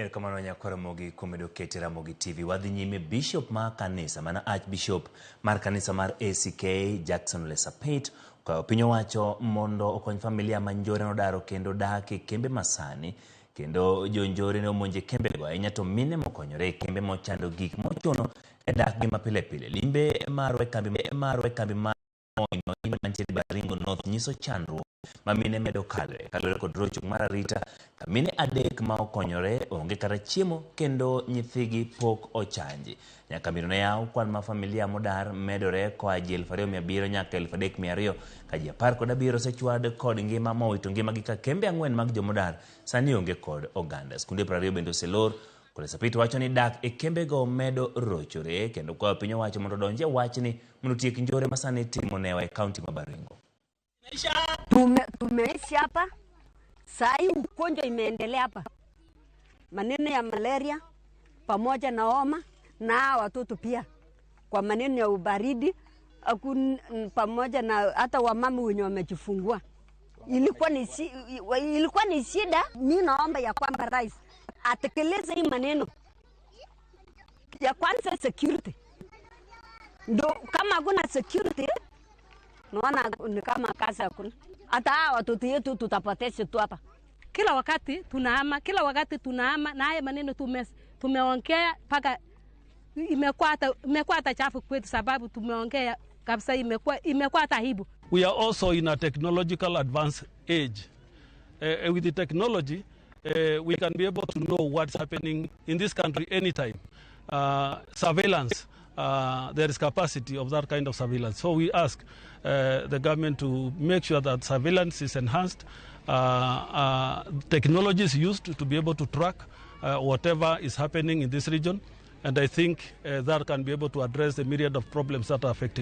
Erokamano nyakwar Ramogi kuom medo kete Ramogi TV. Wadhi nyime. Bishop mar kanisa mana Archbishop mar kanisa mar ACK Jackson Lesapit okwayo piny owacho mondo okony familia ma njore nodaro kendo dak e kembe masani kendo jonjore ne omonjo e kembego ahinya to mine mokonyore e kembe mochando gik mochuno e dakgi ma pile pile. Limbe marwa e kambi mar Moi mantiere Baringo North nyiso chandruok ma mine medo kaloe kaluwore kod rochruok mar arita ka mine adek ma okonyore onge kata chiemo kendo nyithigi pok ochanji. Nyaka kambi ne yaw, kwan mar familia modar medore koa ji 2700 nyaka 3200 ka ji 17 osechwad kod ngima mowito ngimagi ka kembe ang'wen mag jomodar sani onge kod oganda. Skunde 20 bende oselor. Kolesapit wacho ni dak e kembego medo rochore kendo kwayo piny owacho mondo odonj e wachni mondo otiek njore ma sani timo newa e kaunti ma Baringo. Tumeishi hapa saa hii, ugonjwa imeendelea hapa, maneno ya malaria pamoja na homa na hawa watoto pia kwa maneno ya ubaridi pamoja na hata wamama wenye wamejifungua. Ilikuwa ni shida. Mi naomba ya kwamba rais atekeleze hii maneno ya kwanza, security. Ndo kama hakuna security, naona ni kama kazi hakuna. Hata hawa watoto yetu tutapoteza tu hapa. Kila wakati tunahama, kila wakati tunahama, na haya maneno tumeongea mpaka imekuwa hata chafu kwetu, sababu tumeongea kabisa, imekuwa hata aibu. We are also in a technological advanced age. With the technology, we can be able to know what's happening in this country anytime. Surveillance, there is capacity of that kind of surveillance. So we ask the government to make sure that surveillance is enhanced, technology is used to be able to track whatever is happening in this region. And I think that can be able to address the myriad of problems that are affecting us.